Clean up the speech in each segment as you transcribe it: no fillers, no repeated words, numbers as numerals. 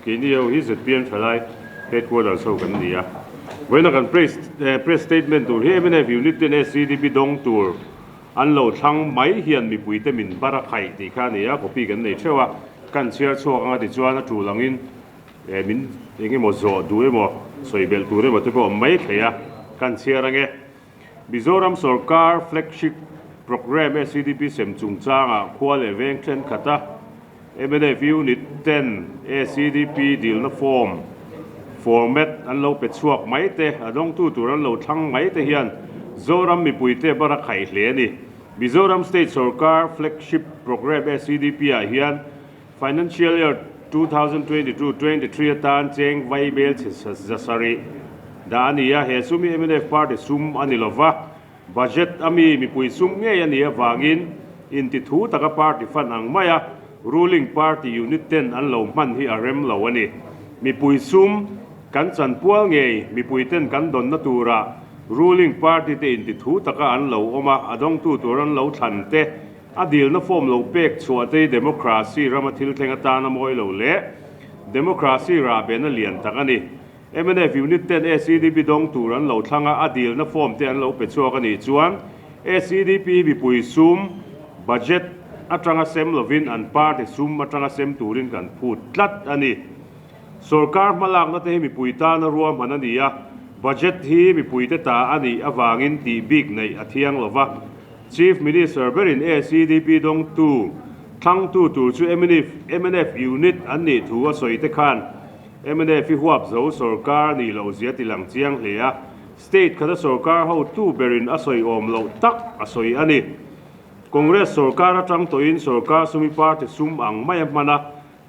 Keini ho hi zpm thalai headquarters ho kan ni a. Vawiina kan press press statement tur hi mnf unit ten SCDP dawng tur an lo thlang mai hian mipuite min bar a khaih tih kha a ni a, copy kan nei theuh a, kan chhiar chhuak anga tichuan a tul angin min eng emaw zawh duh emaw sawi belh tur emaw te pawh a awm mai thei a, kan chhiar ange. Mizoram sorkar flagship programme SEDP sem chungchangah khua leh veng thenkhat a mnf unit ten SEDP dilna form format an lo pe chhuak mai te, a dawngtu tur an lo thlang mai te hian Zoram mipuite bar a khaih hle a ni. Mizoram state sorkar flagship programme SEDP ah hian Financial Year 2022-23 atan cheng vai bel chhe zasarih dah a ni a, he sum hi mnf party sum a ni lova, budget a mi mipui sum ngei a nih avangin intithu taka party fund ang maia ruling party unit ten an lo hman hi a rem lo a ni. Mipui sum kan chanpual ngei mipui ten kan dawnna tura ruling party te intithu taka an lo awm a, a dawngtu tur an lo thlan te A dilna form lo pek chhuah te hi democracy rama thil thleng atana mawi lo leh democracy rahbehna lian tak a ni. Mnf unit ten SEDP dawng tur an lo thlang a, a dilna form te an lo pe chhuak a nih chuan SEDP hi mipui sum, budget, atanga sem lovin an party sum atanga sem turin kan phut tlat a ni. Sorkar hmalakna te hi mipui tana ruahman a ni a, budget hi mipuite ta a nih avangin tih bik neih a thiang lo va. Chief Minister berin ACDP dawngtu thlangtu tur chu mnf mnf unit an nih thu a sawi te khan mnf hi huap zo sorkar nih loh zia ti lang chiang hle a, state khata sorkar hotu berin a sawi awm loh tak a sawi a ni. Congress sorkar atang tawhin sorkar sumi party sum ang mai a hman a,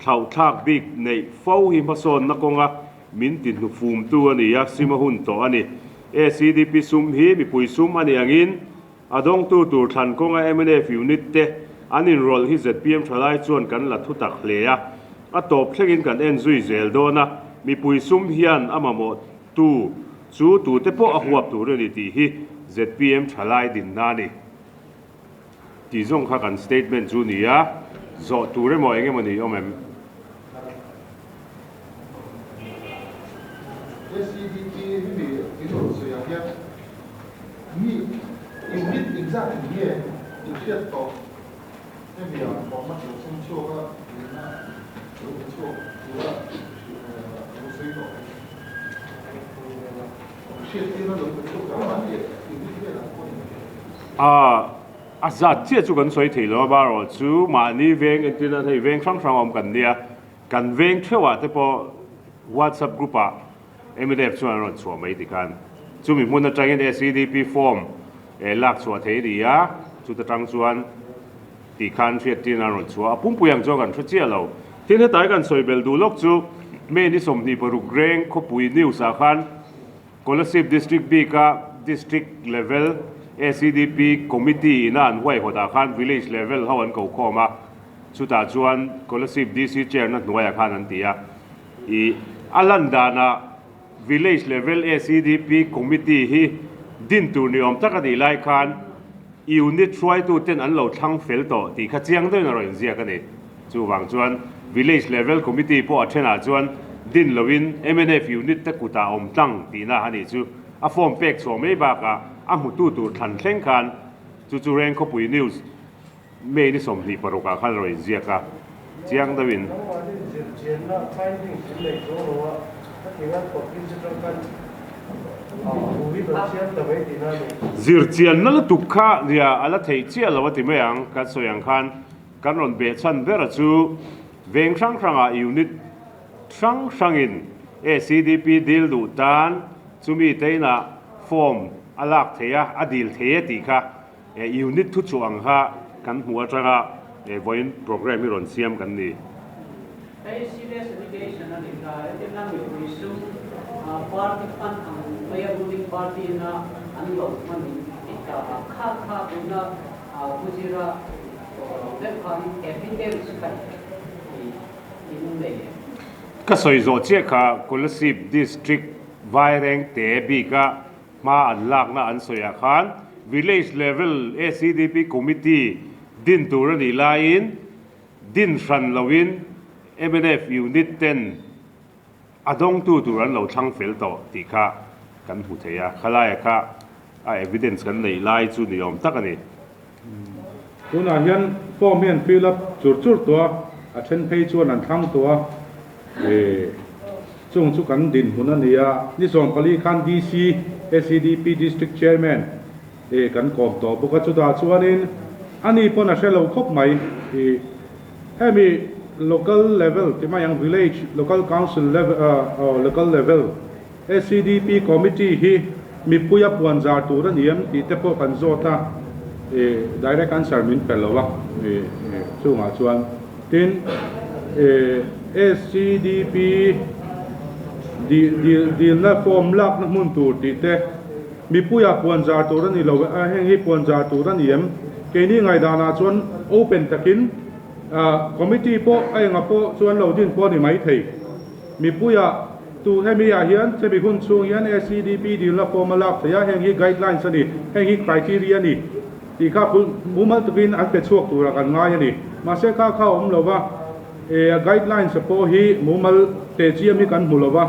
Thlauhthlak bik neih fo hi hmasawnna kawnga min ti hnufumtu a ni a, sim a hun tawh a ni. ACDP sum hi mipui sum a nih angin a dawngtu tur thlan kawnga mnf unit te an inrawlh hi zpm thalai chuan kan la thutak hle a, a tawp thlengin kan en zui zel dawn a, mipui sum hian a mamawh tu chu tute pawh a huap tur a ni tih hi zpm thalai dinna a ni. Tih zawng kha kan statement chu ni a, zawh tur emaw eng emaw ni awm em? SEDP hi mi in rawn sawi ang hian mi unit engzat in nge in hriat tawh hemi ah format lo sem chhuak a dilna lo pe chhuak tura lo sawi tawh hriat tirna lo pe chhuak tawh an ni unit vel ang pawh ni. A a zat chiah chu kan sawi thei lo a, marawh chu mahni veng entirna hei veng hrang hrang a awm kan nia, kan veng theuhah te pawh WhatsApp group ah mnf chuan an rawn chhuah mai tikhan chumi hmun atangin SEDP form lak chhuah thei a ni a, chuta tang chuan tikhan hriattirna an rawn chhuah a, pumpui ang chuan kan hre chiah lo. Tin hetai kan sawi bel duh lawk chu May ni 26 reng khawpui news ah khan Kolasib District bika District Level ACDP Committee ina an huaihawtah khan Village Level ho an ko khawm a, chutah chuan Kolasib DC Chair na hnuaiah khan an ti a. I a lan danah Village Level ACDP Committee hi din tur ni awm tak a nih lai khan Unit hruaituten an lo thlang fel tawh tih kha chiang deuhin a rawn inziak a ni. Chuvang chuan Village Level Committee pawh a thenah chuan din loin mnf unit te kutah awm tlang tihna a nih chu. A form pek chhuah mai bakah a hmutu tur thlan thleng khan chu chu Reng Khawpui News May ni 26 ah khan a rawn inziak a, chiang deuhin. Zirchianna lutuk kha nia a la theih chiah lo a ti mai ang, kan sawi ang khan. Kan rawn beh chhan ber a chu veng hrang hrangah unit hrang hrangin ACDP dil duh tan chumi te inah form a lak thei a, a dil thei e tih kha unit thu chhuah ang kha kan hmuh atanga vawiin programme hi rawn siam kan ni. Hei serious allegation a ni ta, entirna mipui sum party fund ang maia ruling party ina an lo hman ti ta a, kha kha tuna Pu Zira deuh khan evidence kha in nei em? Ka sawi zawh chiah kha Kolasib District Vairengte bika hma an lakna an sawiah khan Village Level ACDP Committee din tur a nih laiin din hran loin mnf unit ten. a dawngtu tur an lo thlang fel tawh tih kha kan hmu thei a, khalaia kha a evidence kan neih lai chu ni awm tak a ni. Tunah hian form hi an fill up chur chur tawh a, a then phei chuan an thlang tawh a, chung chu kan dinhmun a ni a. Ni 14 khan DC, SEDP District Chairman kan kawm tawh bawk a, chutah chuanin ani pawn a hre lo khawp mai. Hemi local level ti mai ang village local council level local level SEDP committee hi mipuia puan zar tur a ni em tih te pawh kan zawt a, direct answer min pe lo a chungah chuan. Tin, SEDP dilna form lakna hmun tur tih te mipuia puan zar tur a ni lo a, heng hi puan zar tur a ni em? Keini ngaihdanah chuan open takin committee pawh a enga pawh chuan lo din pawh a ni maithei. Mipuia tu hemi ah hian chemi hun chhung hian SEDP dilna form a lak theih a, heng hi guidelines a ni, heng hi criteria a ni tih kha mumal takin an pe chhuak turah kan ngai a ni. Mahse kha kha a awm lo va, a guidelines a pawh hi mumal teh chiam hi kan hmu lo va,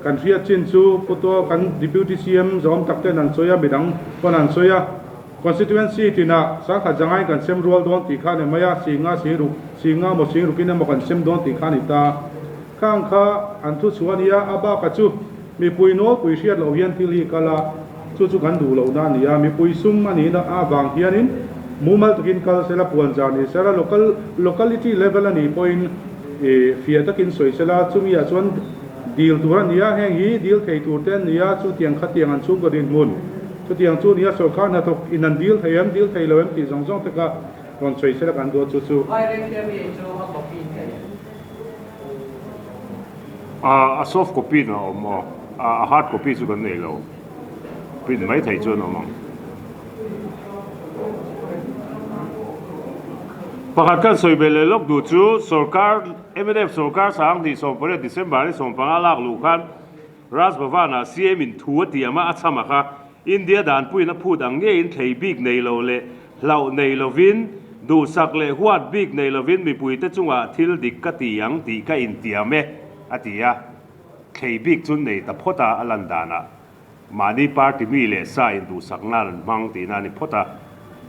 kan hriat chin chu Putua kan Deputy CM zawm tak ten an sawi a, midang pawn an sawi a. Constituency tinah sangkhat zangain kan sem rual dawn tih kha a ni mai a, singa singruk, singa emaw singrukin emaw kan sem dawn tih kha a ni ta. Khang kha an thu chhuah a nia, a baka chu mipui nawlpui hriat loh hian thil hi kal a, chu chu kan duh lohna a ni a, mipui sum a nihna avang hianin mumal takin kal sela, puanzar ni sela, local locality level a nih pawhin fiah takin sawi sela, chumi ah chuan dil tur a ni a, heng hi dil thei tur te an ni a, chutiang khatiang an chhungkaw dinhmun. Chutiang chu nia sorkar hnathawk in an dil thei em, dil thei lo em tih zawng zawng te kha rawn sawi sela kan duat chu chu. Vairengte mi chu a copy thei em? A soft copy na awm aw, a hard copy chu kan nei lo, print mai thei chuan awm ang. Pakhat kan sawi belh leh lawk duh chu sorkar mnf sorkar sang hnih 18 December ni 15 lak luh khan Raj Bhavan-ah CM in thu a tiam a, a chham a kha. India danpuiin a phut ang ngeiin thlei bik nei lo leh hlauh nei lovin, duhsak leh huat bik nei lovin mipuite chungah thil dik ka ti ang tih ka intiam e, a ti a. Thlei bik chu nei ta phawt a, a lan danah mahni party mi leh sa in duhsak nan an hmang tihna a ni phawt a.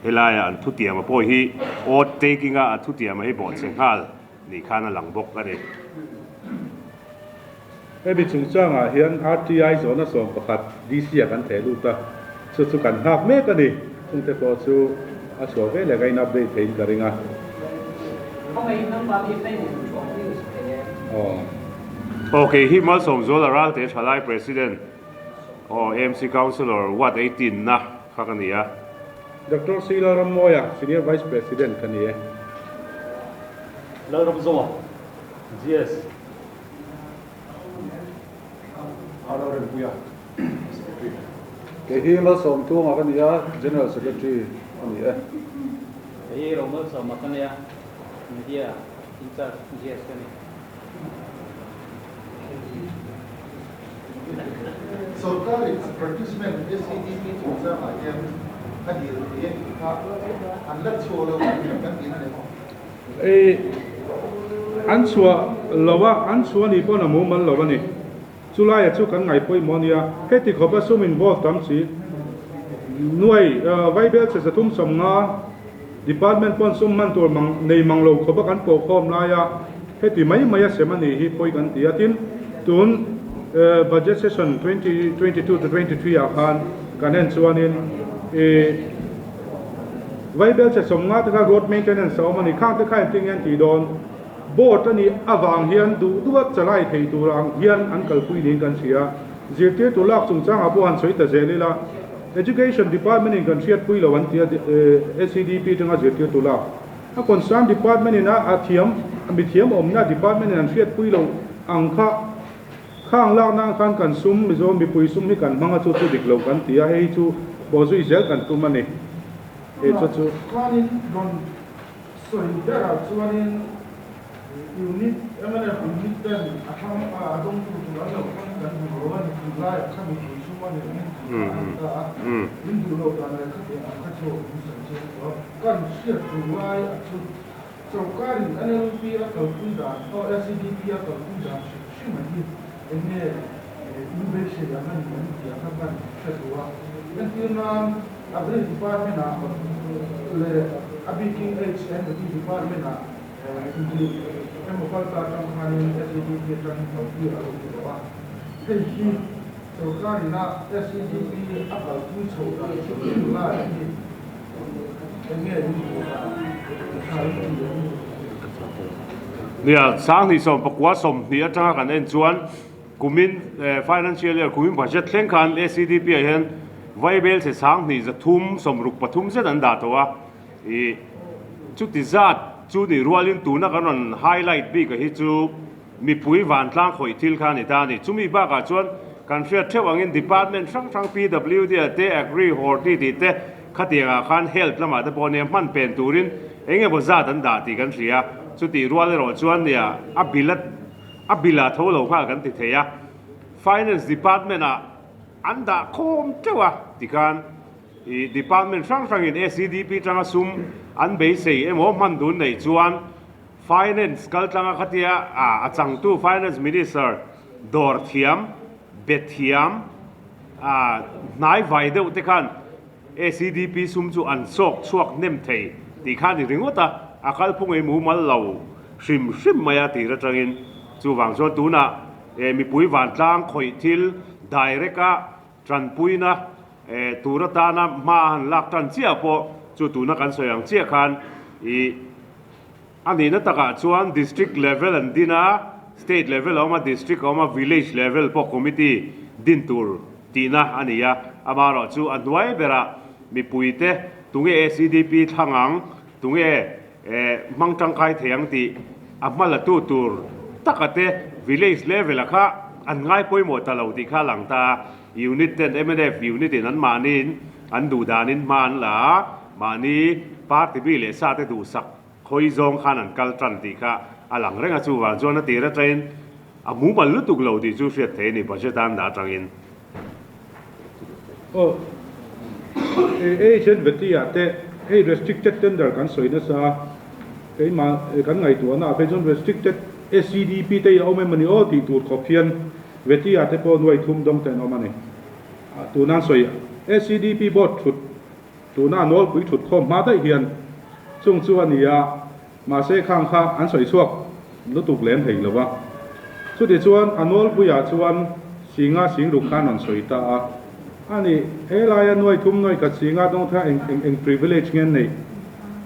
Helaiah an thutiama pawh hi oath taking-a a thutiama hi bawhchhe nghal nih khan a lang bawk a ni. Hemi chungchangah hian RTI zawhna 11 DC-ah kan theh lut a, chu chu kan nghak mek a ni. Chungte pawh chu a chhuah ve leh ka in update theiin ka ring a. Khawngaihin number hi hei min thuam news thei e. Aw. Kei hi Malsawmzuala Ralte Thalai President aw AMC Councillor Ward 18 na kha ka ni a. Doctor C Lalrammawia Senior Vice President ka ni e. Lalramzawma, GS. Kei hi Malsawmtuanga ka ni a, General Secretary a ni e. Kei hi Romalsawma ka ni a, Media in charge GS ka ni. Sorkarin advertisement SEDP chungchangah hian a dil thei a tih kha an la chhuah lo kan tihna ni maw? Ei, an chhuah lo a, an chhuah nih pawn a mumal lo a ni. Chulaia chu kan ngaih pawimawh a nia, heti khawpa sum involve tam si. Nuai, Vaibel chhe 350 department pawn sum hman tur mang nei mang lo khawpa kan pawhkhawm laia heti mai mai a sem a nih hi pawi kan ti a. Tin, tun budget session 2022 to 23 ah khan kan en chuanin i, Vaibel chhe 50 te kha road maintenance a awm a ni. Khang te kha engtin nge an tih dawn? Board a nih avang hian duh duha chalai thei tur ang hian an kalpui niin kan hria. Zirtirtu lak chungchangah pawh han sawi ta zel ila, Education Department in kan hriatpui lo an ti a, SEDP atanga zirtirtu lak. A concern department in a thiam, mithiam awmna department in an hriatpui lo ang kha Khang lak nan khan kan sum, Mizo mipui sum hi kan hmang a chu chu dik lo kan ti a, hei hi chu bawhzui zel kan tum a ni. He chu chu. Chuanin rawn sawi berah chuanin unit, mnf unit ten a thlang a dawngtu tur an lo thlang kan hmu lo a ni tih laiah kha mipui sum a nih angin tih kha a ni ta a, min duh loh dan leh khatiang ang kha chu min sawi chu kan hriat tur lai a chu. Sorkarin LLP a kalpui dan, aw SEDP a kalpui dan hrim hrim a hi eng nge in beisei ang a ni an tih a kha kan hre duh a. Entir nan Agri Department ah leh a bikin HND Department ah inti emaw kal ta atang khanin SEDP atangin kalpui a lo ni tawh a. Hei hi sorkarin a SEDP a kalpui chhoh dan hrim hrim lai hi Nia, Sanghnih 19 20 atanga kan en chuan kumin financial year kumin budget thleng khan SEDP ah hian Vaibel chhe 2 300 63 zet an dah tawh a, ih chuti zat chu nih rualin tuna kan rawn highlight bik a hi chu mipui vantlang khawih thil kha a ni ta a ni. Chumi bakah chuan kan hriat theuh angin department hrang hrang PWD ah te, Agri, Horti tih te khatiangah khan health lamah te pawh nia hman pen turin eng emaw zat an dah tih kan hria. Chutih rual erawh chuan nia a bill a a bill ah tho lo nghal kan ti thei a. Finance department ah an dah khawm teuh a tikhan ih department hrang hrangin SEDP tanga sum an beisei emaw hman dun neih chuan Finance kaltlanga khatia a changtu Finance Minister dawr thiam, be thiam, hnai vai deuh te khan SEDP sum chu an sawk chhuak hnem thei tih kha a ni ringawt a, a kalphung ei mumal lo hrim hrim mai a tir atangin. Chuvang chuan tunah mipui vantlang khawih thil direct a tanpuina tur atana hma a han lak tan chiah pawh chu tuna kan sawi ang chiah khan ih A nihna takah chuan District level an din a, State level a awm a, District a awm a, Village level pawh committee din tur tihna a ni a. Amaherawhchu a hnuai berah mipuite tunge SEDP thlang ang, tunge hmang tangkai thei ang tih a hma la tu tur taka te Village level a kha an ngai pawimawh ta lo tih kha a lang ta a. Unit ten mnf unit in anmahniin an duh danin hma an la a, mahni party mi leh sa te duhsak Khawi zawng khan an kal tan tih kha a lang reng a, chuvang chuan a tir atangin a mumal lutuk lo tih chu hriat theih a ni budget a an dah atangin. Aw, Agent Vetia te hei restricted tender kan sawi nasa a, keimah kan ngaihtuahna ah phei chuan restricted SEDP te hi a awm em a ni aw tih tur khawp hian Vetia te pawh nuai thum dawng te an awm a ni. Tuna an sawi SEDP board thut Tuna a nawlpui thut khawm hma daih hian chung chu a ni a, mahse khang kha an sawi chhuak lutuk lem thei lo va. Chutichuan a nawlpuiah chuan Singa Singruk khan rawn sawi ta a, a ni, he laia nuai thum nuai khat Singa dawng kha eng eng eng privilege nge an neih?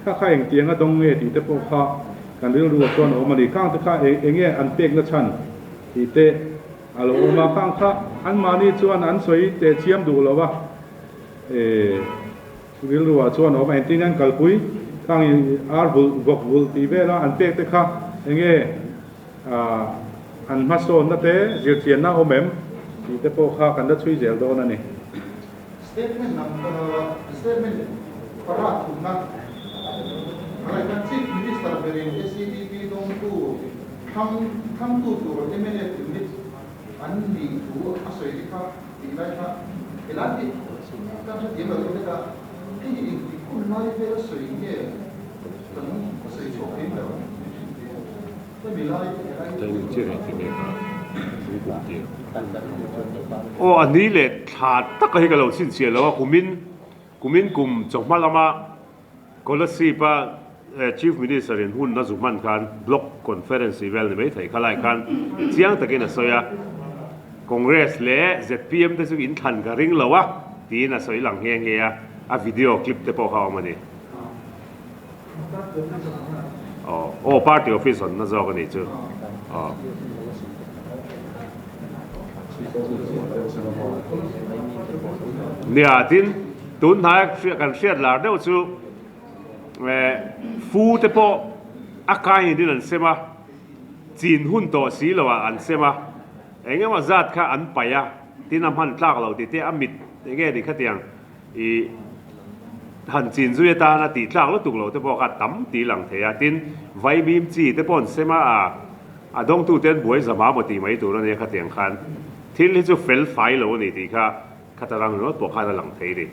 Kha kha eng tianga dawng nge tih te pawh kha kan rilruah chuan a awm a ni. Khang te kha eng eng nge an pekna chhan tih te a lo awm a, khang kha anmahni chuan an sawi teh chiam duh lo va. E rilru ah chuan awm a, engtin an kalpui khang in ar vulh vawk vulh tih vel a an pek te kha enge an hmasawn na te zirchian na awm em tih te pawh kha kan la chhui zel dawn a ni. Statement number statement para thumna Raikhan Chief Minister berin SEDP dawngtu thlang thlangtu tur mnf unit an nih thu a sawi te kha Tih lai kha helai hi kan hrethiam lo deuh hlek a, hei hi engtik hun lai vel a sawi nge kan sawi chhuak thei mai lo min hrilh thei a, hemi lai helai hi Aw a ni leh thla taka hi ka lo chhinchhiah lo a, kumin kumin kum chawhma lama Kolasib a Chief Minister in hun a zu hman khan Block Conference tih vel ni mai thei kha lai khan chiang takin a sawi a, Congress leh zpm te chu in thlan ka ring lo a tiin a sawi lang nghe nghe a, a video clip te pawh kha a awm a ni. Aw aw party office hawnna zawk a nih chu aw. Nia tin tun hnaia kan hriat lar deuh chu fu te pawh a kain in an sem a, chin hun tawh si lo ah an sem a, eng emaw zat kha an paih a, tin a hman tlak lo tih te a mit eng nge ni khatiang ih han chin zui atana tih tlak lutuk lo te pawh kha tam tih lang thei a, tin vaimim chi te pawh an sem a, A dawngtute an buai zama maw tih mai tur a nia khatiang khan thil hi chu fel fai lo a ni tih kha khatarang ringawt pawh khan a lang thei a ni.